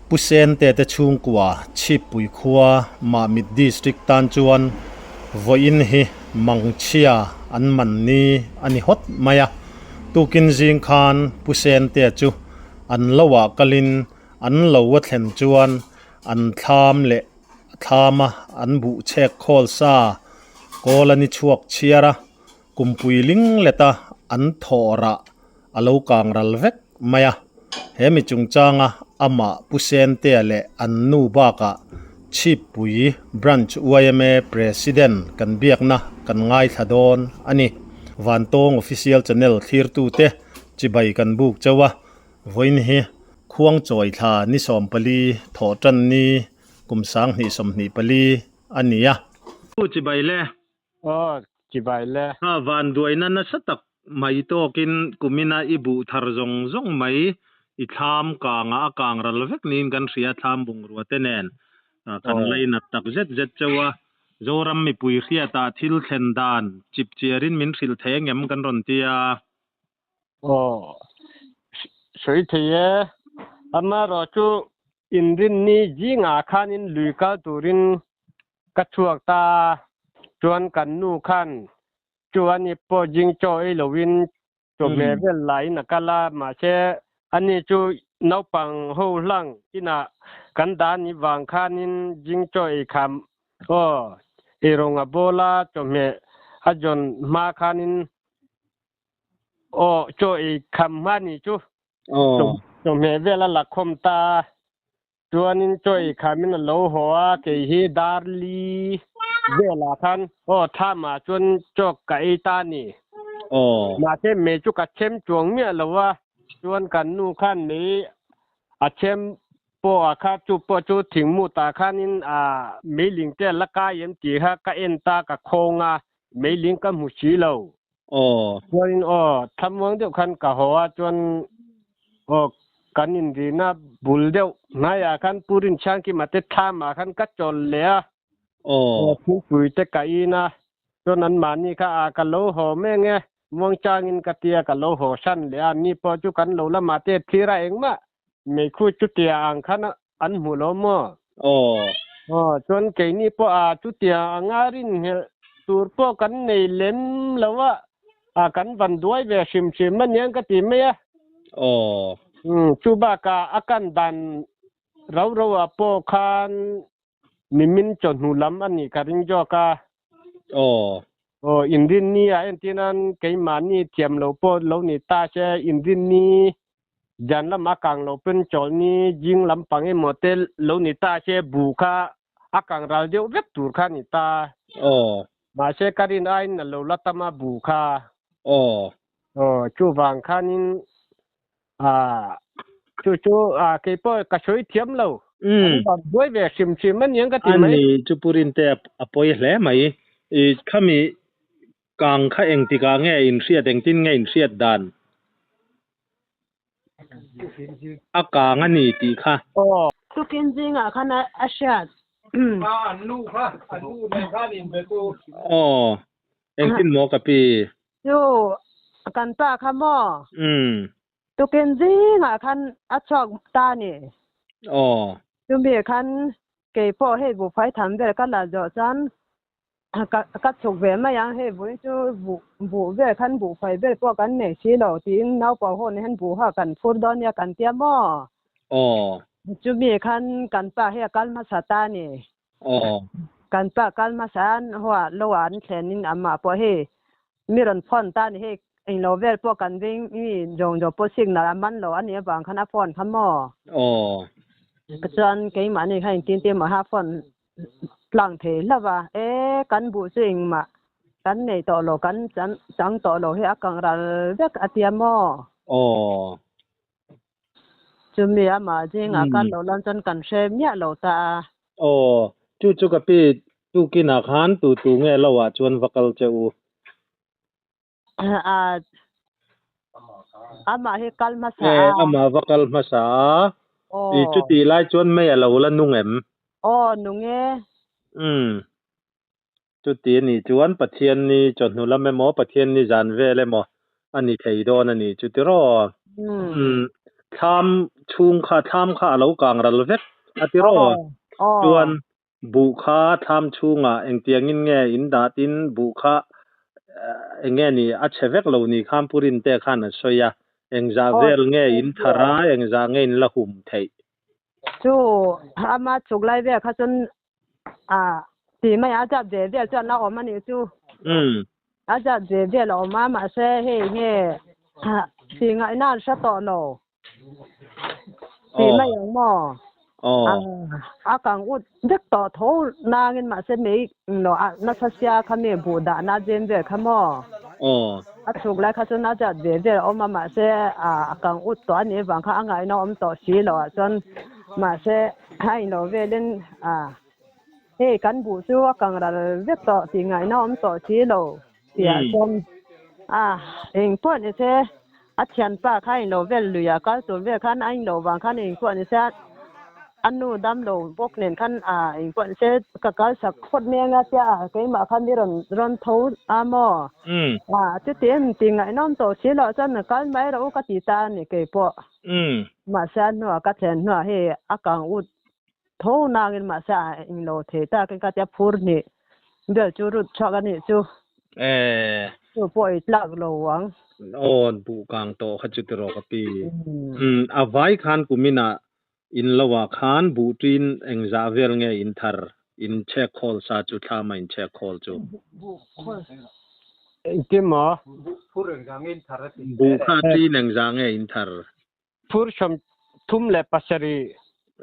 Pu Sente te chhungkua Chhippui khua Mahmit District tan chuan vawiin hi mangchhia an man ni a ni hawt mai a. Tukin zing khan Pu Sente chu an lo ah kalin an lo a thlen chuan an thlam leh thlam a an buh chhek khawl sa kawl a ni chhuak chhiar a, kumpui ling let a an thawh rah a lo kang ral vek mai a. He mi chungchanga amah Pu Sentea leh an nu bakah Chhippui Branch yma President kan biakna kan ngaithla dawn a ni. Vantawng Official Channel thlirtute chibai kan buk chauh a, vawiin hi Khuangchawi thla ni 14 thawh tan ni kum 2024 a ni a. Pu chibai le. Aw, chibai le. Ha, vanduaina nasa tak mai tawkin kumina i buh thar zawng zawng mai i thlam kangah a kang ral vek niin kan hria, thlam bungrua te nen kan lainat tak zet zet chauh a. Zoram mipui hriatah thil thlen dan chip chiarin min hrilh thei angem kan rawn ti a. Aw, sawi thei e. Amaherawh chu inrinni zingah khanin lui kal turin Ka chhuak ta chuan kan nu khan chu ani pawh jing chaw ei loin chawhmeh vel laiin a kal a, mahse ani chu naupang ho hlang inah kan dah ni vang khanin jing chaw ei kham aw eirawng a bawl a, chawhmeh a zawn hma khanin aw chaw ei kham hma ni chu chawhmeh vel a la khawm ta a. Chuanin chaw ei khamin a lo haw a, kei hi Darli velah khan aw Thamah chuan chaw ka ei ta a ni. Mahse mei chu ka chhem chuang miah lo a, chuan kan nu khan mei a chhem pawh a kha chu pawh chu thingmutah khanin a meiling te a la kai em tih kha ka en ta ka khawng a, meiling ka hmu si lo. Chuanin aw thlamuang deuh khan ka haw a, chuan aw kan inrina bul deuh hnaiah khan Pu Rinchhangkima te thlamah khan ka chawl leh a, aw thingpui te ka in a, chuan anmahni kha a ka lo haw mek e, muangchangin ka tia ka lo haw hran leh a, ni pawh chu kan lo lamah te thlir a engmah meikhu chutia ang khan an hmu lo maw? Aw chuan keini pawh a chutia anga rinnghelh tur pawh kan nei lem lo a, a kan van duai ve hrim hrim a niang ka ti mai a. Chu bakah a kan dan ro ro ah pawh khan mimin chawhnu lam a nih ka ring zawk a. Aw inrinni ah entirnan keimahni thiam lo pawh lo ni ta se inrinni Zan lam a kang lo pen chawlhni jing lampang emaw te lo ni ta se bu kha a kang ral deuh vek tur kha a ni ta. Mahse ka rin aiin a lo la tam a bu kha. Aw chuvang khanin chu chu keipawh ka sawi thiam lo. An van buai ve hrim hrim a niang ka ti mai. Ani chu Pu Rinte a pawi hle mai. I khami Kang kha engtikah nge in hriat, engtin nge in hriat dan? A kang a ni tih kha. Aw. Tukin zingah khan a hriat. An nu kha, an nu nen khan in be chu. Aw, engtin maw ka pi? Chu, kan pa kha maw? Umm. Tukin zingah khan a chhuak ta a ni. Aw. Chumi khan kei pawh hei buhfai tham vel ka la zawh chuan Ka chhuk ve mai ang, hei vawiin chu buh buh vel khan buh fai vel pawh kan nei si lo tiin naupang ho nen hian buh ha kan phur dawn nia kan tia maw? Aw. Chumi khan kan pa hi a kal hmasa ta a ni. Aw. Kan pa kal hmasa an hoa lo ah an thlen in amah pawh hei mi rawn phone ta a ni, hei englo vel pawh kan veng mi zawng zawng pawh signal a man lo a nih avang khan a phone kha maw? Aw. Chuan keimahni khan engtin te emaw ha phone Tlang thei hlauh a, e kan buh chu engmah kan nei tawh lo, kan chang tawh lo hi a kang ral vek a tia maw? Aw. Chumi amah zingah kan lo lan chuan kan hre miah lo ta a. Aw, chu chu ka pi tukinah khan tu tu nge lo ah chuan va kal che u? A amah hi kal hmasa a. E, amah va kal hmasa a. I chutih lai chuan mei a lo la nung em? Aw, nung e. Umm. Chuti a nih chuan Pathian ni chawhnu lam emaw, Pathian ni zan vel emaw a ni thei dawn a ni chu tiraw? Umm. Thlam chhung kha thlam kha a lo kang ral vek a ti rawh. Chuan buh kha thlam chhungah engtiangin nge in dah tin buh kha eng nge ni a chhe vek lo ni khan Pu Rinte khan a sawi a, engzah vel nge in thar a, engzah nge in la hum theih. Chu ama chhuk lai vel kha chuan a ti mai a zat ve vel chuan a awm a nih chu. A zat ve vel a awm a mahse hei nge ti ngaihna an hre tawh lo. Ti mai ang maw? A kang ut vek tawh tho nangin mahse mei lo a nasa sia kha mi buh dahna a zem vel kha maw? A chhuk lai kha chuan a zat ve vel a awm a mahse a kang ut tawh a nih vang kha a ngaihna awm tawh si lo ah chuan mahse a inlo velin a hei kan buh chu a kang ral vek tawh tih ngaihna awm tawh si lo tih ah chuan a engpawh ni se A thianpa kha a inlo vel lui a, kal tur vel khan a inlo vang khan engpawh ni se a nu damlo bawk nen khan a engpawh ni se ka kal sak phawt mai anga tia a keimah khan mi rawn rawn tho a maw? A chuti em ti ngaihnawm tawh si loh chuan kal mai rawh u ka ti ta a ni keipawh. Mahse a hnuah ka thlen hnuah hei a kang ut tho nangin mahse a englo thei takin ka tia phur hnih Bel chu rut chhuak a nih chu. Eh. Chu pawh i tlak lo ang. Aw buh kang tawh kha chu tiraw ka pi. Umm a vai khan kumin ah in lo ah khan buh ṭin engzah vel nge in thar in chhek khawl sa chu thlam a in chhek khawl chu. Engtin maw? Buh kha ṭin engzah nge in thar? Phur 37.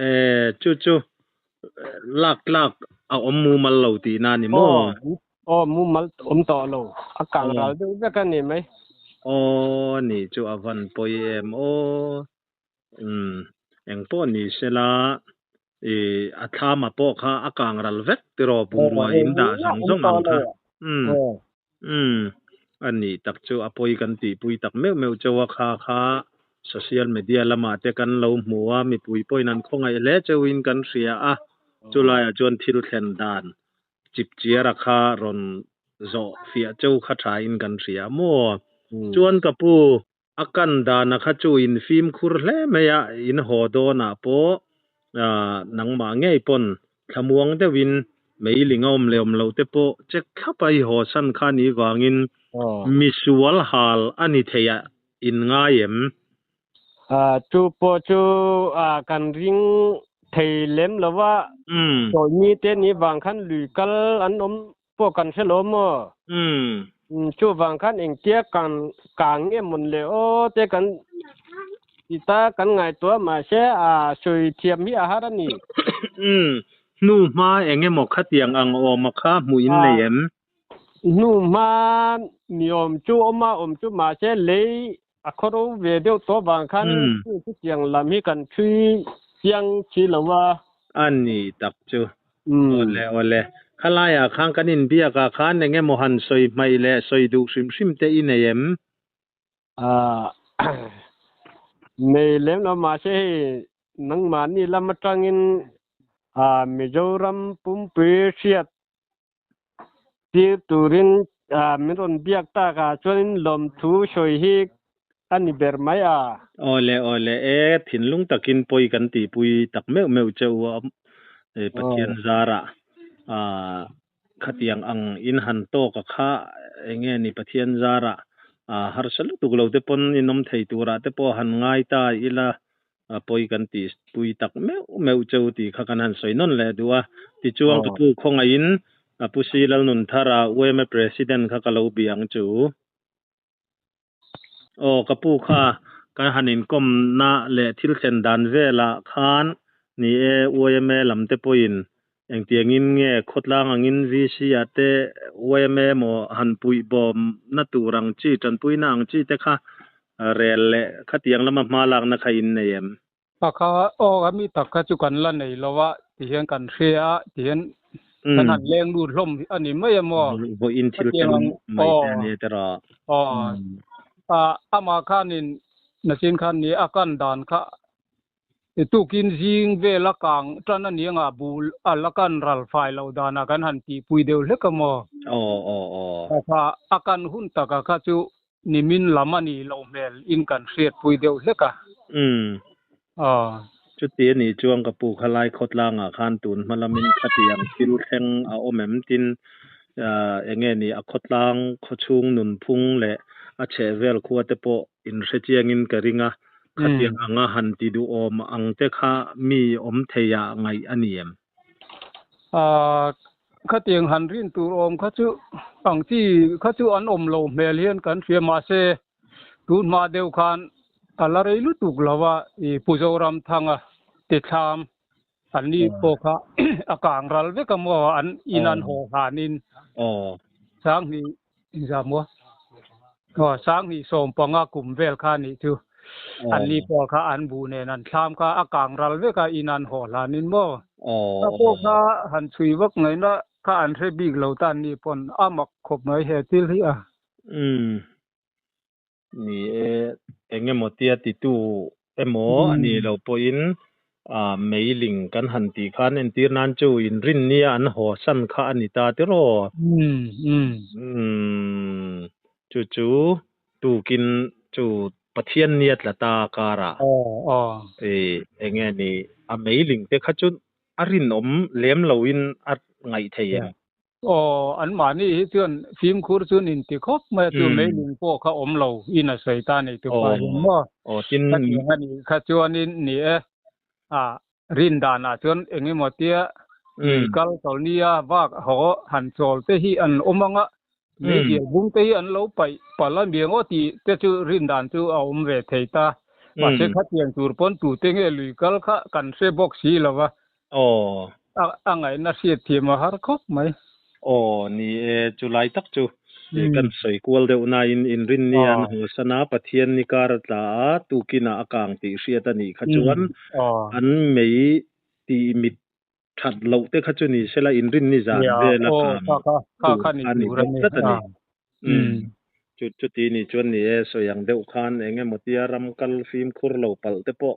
Eh, chu chu lak tlak a awm mumal lo tihna a ni maw? Aw, mumal awm tawh lo. A kang ral deuh vek a ni mai. Aw, ni chu a van pawi em aw. Umm, eng pawh ni sela, i a thlama pawh kha a kang ral vek tiraw bungrua in dah zawng zawng ang kha. Umm, Umm, a nih tak chu a pawi kan tihpui tak meuh meuh cheu a, kha kha social media lamah te kan lo hmu a, mipui pawhin an khawngaih hle cheuhin kan hria a, chulaiah chuan thil thlen dan chip chiara kha rawn zawh fiah cheu kha thain kan hria maw? Chuan ka pu, A kan dana kha chu in fimkhur hle mai a, in haw dawnah pawh nangmah ngei pawn thlamuang deuhin meiling a awm leh awm loh te pawh check thlap a i haw san kha ni vangin misual hal a ni thei a in ngai em? Chu pawh chu kan ring thei lem lo va, sawi mi te ni vang khan lui kal an awm pawh kan hre lo maw? Umm. Chuvang khan engtia kan kang nge mawn le aw te kan ti ta kan ngaihtuah mahse a sawi thiam hi a har a ni. Umm. Hnu hma eng emaw khatiang ang awm a kha hmuh in nei em? Hnu hma ni awm chu awm a awm chu mahse lei a khawro ve deuh tawh vang khan chu chutiang lam hi kan thui chiang si lo a. A ni tak chu. Awle awle. Khalaiah khan kan inbiakah khan eng emaw han sawi hmaih leh sawi duh hrim hrim te i nei em? Nei lem lo mahse hei nangmahni lam atangin Mizoram pumpui hriat Tir turin min rawn biak tak ah chuanin lawmthu sawi hi a ni ber mai a. Awle awle e, thinlung takin pawi kan tihpui tak meuh meuh che u a, Pathian zarah khatiang ang in han tawk a kha enge ni Pathian zarah harsa lutuk lo te pawn in awm thei turah te pawh han ngai ta ila A pawi kan tih pui tak meuh meuh cheu tih kha kan han sawi nawn leh duh a. Tichuan ka pu khawngaihin a Pu Si Lalnunthara UMA President kha ka lo bia ang chu. Aw ka pu kha kan han inkawmna leh thil thlen dan velah khan ni e UMA lam te pawhin engtiangin nge khawtlang angin VC ah te UMA emaw han puihbawm na tur ang chi tanpuina ang chi te kha Rel leh khatiang lama hma lakna kha in nei em? A kha aw a mi tak kha chu kan la nei lo a ti hian kan hria a ti hian kan han leng lut hlawm a ni mai em aw? Vawiin thil tel mai te a ni tiraw? Aw amah khanin nachin khan ni a kan dan kha I tukin zing vel a kang tan a ni anga bul a la kan ral fai loh danah kan han tihpui deuh hlek a maw? Aw aw aw. Kha kha a kan hun taka kha chu nimin lam a nih loh hmel in kan hriatpui deuh hlek a. Umm. Aw. Chuti a nih chuan ka pu kha lai khawtlangah khan tun hma lamin khatiang thil thleng a awm em? Tin, eng nge ni a khawtlang khawchhung nunphung leh a chhehvel khua te pawh inhre chiangin ka ring a, khatiang anga han ti duhawm ang te kha mi awm theiah ngaih a ni em? Khatiang han rin tur awm kha chu ang chi kha chu an awm lo hmel hian kan hria mahse tun hma deuh khan a la rei lutuk lo a i Pu Zoramthanga ti thlam an ni pawh kha a kang ral vek a maw an in an haw hlanin Sanghnih inzah maw aw Sanghnih sawmpanga kum vel kha nih chu an ni pawh kha an buh nen an thlam kha a kang ral vek a in an haw hlanin maw ka pawh kha han chhui vak ngaihna kha an hre bik lo ta an ni pawn a mak khawp mai he thil hi a. Umm. Ni e, eng emaw tia titu emaw a nih loh pawhin ah meiling kan han tih khan entir nan chu inrin nia an haw san kha a ni ta tiraw? Umm chu chu tukin chu Pathian nia tla ta karah i eng nge ni a meiling te kha chu a rinawm lem loin a ngaih thei em? Aw, anmahni hi chuan fimkhur chu nin ti khawp mai a, chu meiling pawh kha awm lo in a sawi ta nei tupa hian maw? Aw, tin. Khatiang a nih kha chuanin ni e, a rin danah chuan eng emaw tia lui kal tawlhnia vak haw han chawl te hi an awm ang a, meizial bung te hi an lo paih palh a miang aw tih te chu rin dan chu a awm ve thei ta. Mahse khatiang tur pawn tute nge lui kal kha kan hre bawk si lo va. Aw. A ngaihna hriat thiam a har khawp mai. Aw, ni e, chu lai tak chu kan sawi kual deuh nain inrinni an hawsan a, Pathian ni kar a tla a, tukinah a kang tih hriat a nih kha chuan an mei tih mit that loh te kha chu ni sela inrinni zan vel a kang tur a ni deuh tlat a ni. Chu chuti ni chuan ni e, sawi ang deuh khan eng emaw tia ram kal fimkhur lo palh te pawh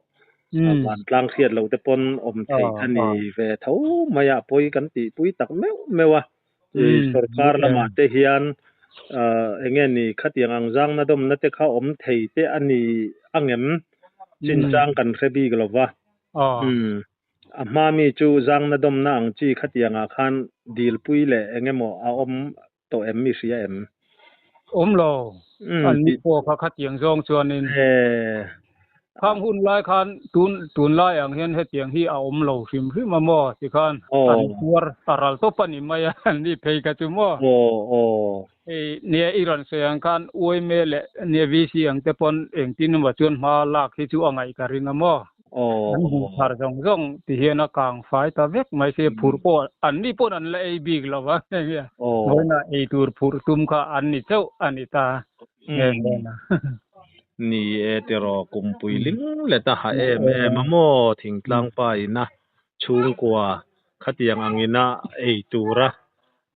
vantlang hriat loh te pawn awm theih a ni ve tho mai a, pawi kan tihpui tak meuh meuh a. Sorkar lamah te hian eng nge ni khatiang ang zangna dawmna te kha awm thei te a ni angem chinchang kan hre bik lo va. A hma mi chu zangna dawmna ang chi khatiangah khan dilpui leh eng emaw a awm tawh em i hria em? Awm lo. An ni pawh kha khatiang zawng chuanin khang hun lai khan tun tunlai ang hian hetiang hi a awm lo hrim hrim a maw tikhan an tuar a ral tawp a ni mai a an ni phei kha chu maw. Hei nia i rawn sawi ang khan UMA leh nia VC ang te pawn engtin emaw chuan hma lak hi chu a ngaih ka ring a maw. An hmuh thar zawng zawng ti hian a kang fai ta vek mai se phurh pawh an ni pawn an la ei bik lo va vawiinah ei tur phurh tum kha an ni chauh a ni ta nghe nghe na. Ni e tiraw kumpui ling let a ha em em a maw thingtlang pa ina chhungkua khatiang angina ei tura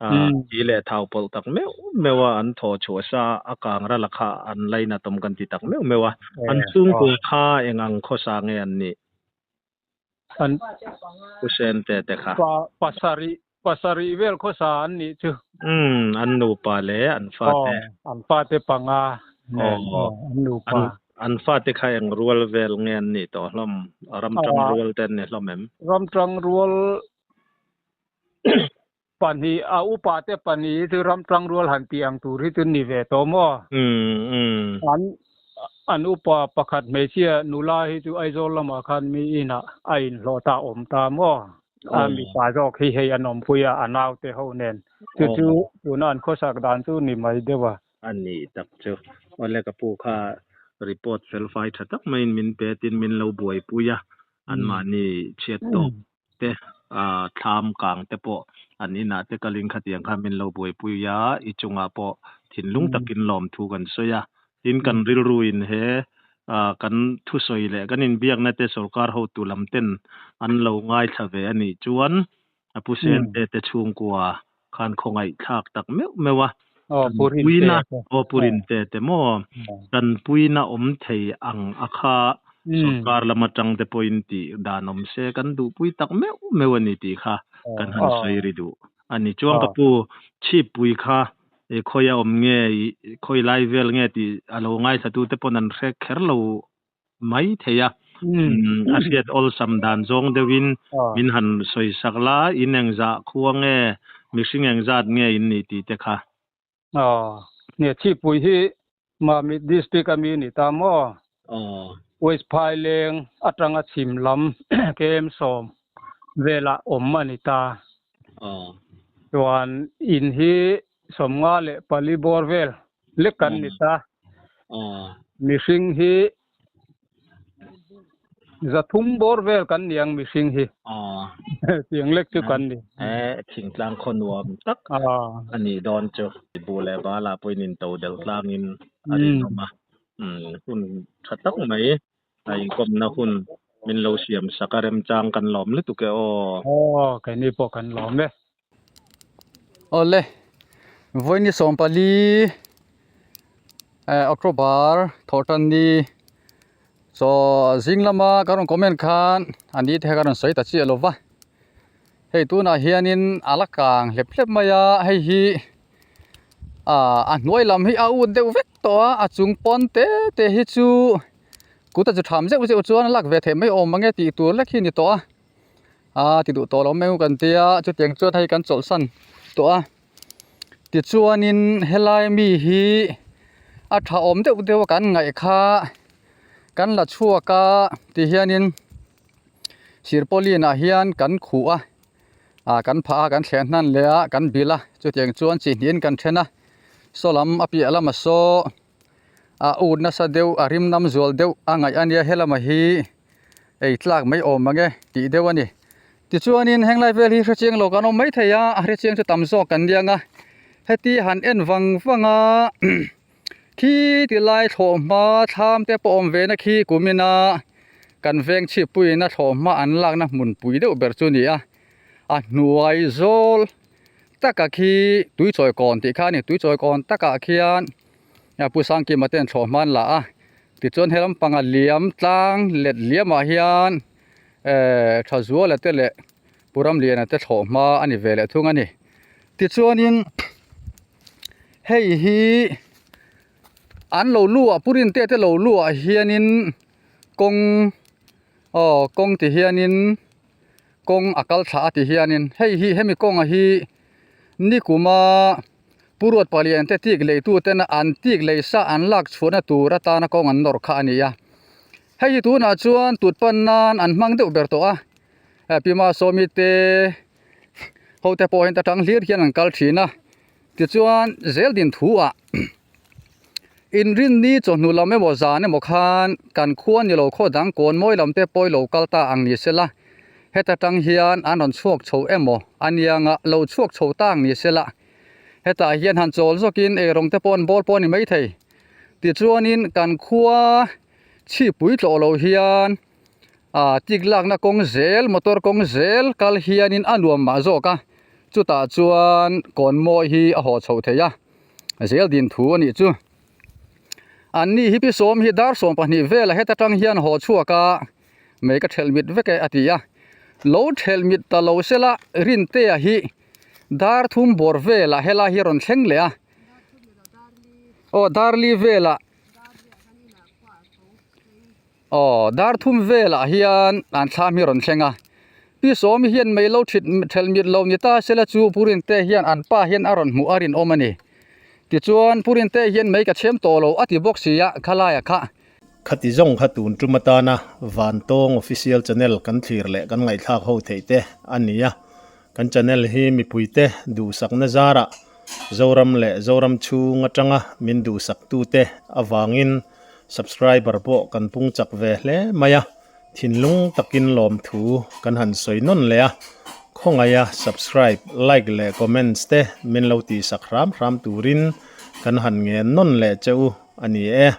Ti leh thau pawlh tak meuh meuh a, an thaw chhuah sa a kang ral a kha an lainatawm kan ti tak meuh meuh a. An chhungkua kha eng ang khawsa nge an nih? An Pu Sente te kha. Pasarih, pasarih vel khawsa an nih chu. Umm, an nupa leh an fate. Aw, an fate panga nen an nupa. An fate kha eng rual vel nge an nih tawh hlawm? Ramtang rual te an ni hlawm em? Ramtang rual Pahnih, a upa te pahnih hi chu ramtang rual han tih ang tur hi chu ni ve tawh maw? An an upa pakhat hmeichhia nula hi chu Aizawl lamah khan mi inah a inhlawh ta awm ta maw? A mipa zawk hi hei an awmpui a, a naute ho nen. Chu chu tuna an khawsak dan chu ni mai deuh a. A nih tak chu. Awle ka pu kha report felfai tha tak maiin min pe tin min lo buaipui a, anmahni chhiat tawp te thlam kang te pawh an inah te kalin khatiang khan min lo buaipui a, i chungah pawh thinlung takin lawmthu kan sawi a, tin kan rilru in he kan thusawi leh kan inbiakna te sorkar hotu lam ten an lo ngaithla ve a nih chuan a pu Sente te chhungkua khan khawngaih thlak tak meuh meuh a, tanpuina aw pu Rinte te maw tanpuina awm thei ang a kha sorkar lam atang te pawhin tih dan awm se kan duhpui tak meuh meuh a ni tih kha kan han sawi ri duh a ni. Chuan ka pu chhippui kha khawi a awm nge khawi lai vel nge tih a lo ngaithla tu te pawn an hre kher lo mai thei a. A hriat awlsam dan zawng deuhin min han sawi sak la, in engzah khua nge, mihring engzat nge in nih tih te kha. Aw, nia Chhipui hi Mamit District a mi ni ta maw? Aw. West Phaileng atanga chhim lam KM 10 velah awm a ni ta. Aw. Chuan in hi 54 bawr vel lek kan ni ta. Aw. Mihring hi 300 bawr vel kan ni ang mihring hi. Aw. Tiang lek chu kan ni. Eh, thingtlang khaw nuam tak Aw. a nih dawn chu. Buh leh bal ah pawhin in to del tlangin a rinawm a. Hun tha tak mai a inkawmna hun min lo siam sak a remchang kan lawm lutuk e aw. Aw, keini pawh kan lawm e. Awle, vawiin ni 14 October thawhtan ni chaw zing lama ka rawn comment khan a ni te kha ka rawn sawi ta chiah lo va, hei tunah hianin a la kang hlep hlep mai a, hei hi ah a hnuai lam hi a ut deuh vek tawh a, a chung pawn te te hi chu kut a chu tham zeuh zeuh chuan a lak ve theih mai awm ang e tih tur lek hi a ni tawh a. A ti duh tawh lo mai u kan tia chutiang chuan hei kan chawlhsan tawh a tichuanin helai mi hi a tha awm deuh deuh a kan ngaih kha kan la chhuak a ti hianin sirpawlin ah hian kan khuh a ah kan phah a kan thlen hnan leh a kan bil a chutiang chuan chi hnihin kan then a saw lam a piah lamah saw a ut nasa deuh a rim nam zual deuh a ngaih a nia helama hi. ei tlak mai awm ang e tih deuh a ni. Tichuanin henglai vel hi hrechiang lo kan awm mai thei a, a hrechiang chu tam zawk kan ni ang a. Heti han en vang vang a khi ti lai thlawh hma thlam te pawh awm ve na khi kumin a kan veng chhippuiin a thlawh hma an lakna hmun pui deuh ber chu a ni a. A hnuai zawl taka khi tuichawi kawn tih kha a ni, tuichawi kawn takah khian Pu Sangkima te an thlawh hma an la a. Tichuan he lampanga liam tlang let liamah hian ehh tha zuala te leh Pu Ramliana te thlawh hma a ni ve leh thung a ni. Tichuanin hei hi an lo luah Pu Rintea te lo luah hianin kawng aw kawng ti hianin kawng a kal thla a ti hianin hei hi hemi kawnga hi nikuma Pu Ruat Palian te tik leitu tena an tik lei sa an lak chhuahna tur atana kawng an nawr kha a ni a. Hei hi tunah chuan tut pan nan an hmang deuh ber tawh a. Pi Masawmi te ho te pawh hian ta tang hlir hian an kal thin a. Tichuan zeldin thu ah inrinni chawhnu lam emaw zan emaw khan kan khua ni lo khaw dang kawn mawi lam te pawh i lo kal ta ang ni sela heta tang hian an rawn chhuak chho emaw a nianga lo chhuak chho ta ang ni sela. Hetah hian han chawl zawkin eirawng te pawh an bawl pawh a ni maithei. Tichuanin kan khua chhipui tlawh lo hian ah tik lakna kawng zel motor kawng zel kal hianin a nuam mah zawk a, chutah chuan kawn mawi hi a haw chho thei a, zel din thu a nih chu. Anni hi pi sawm hi dar 12 velah heta tang hian haw chhuak a, mei ka thelh mit vek e a ti a, lo thelh mit ta lo sela Rintea hi Dar thum bawr velah helai hi a rawn thleng leh a aw dar li velah aw dar thum velah hian an thlam hi a rawn thleng a pi sawmi hian mei lo thit thelh mit lo ni ta sela chu Pu Rinte hian an pa hian a rawn hmuh a rinawm a ni tichuan Pu Rinte hian mei ka chhem tawh lo a ti bawk si a khalai ah kha. Khati zawng kha tun tum atana Vantawng Official Channel kan thlir leh kan ngaihthlak ho theih te a ni a. Kan channel hi mipuite duhsakna zarah Zoram leh Zoram chhung atanga min duhsaktute avangin subscriber pawh kan pung chak ve hle mai a, thinlung takin lawmthu kan han sawi nawn leh a, khawngaia subscribe, like leh comments te min lo tihsak hram hram turin kan han ngen nawn leh che u a ni e.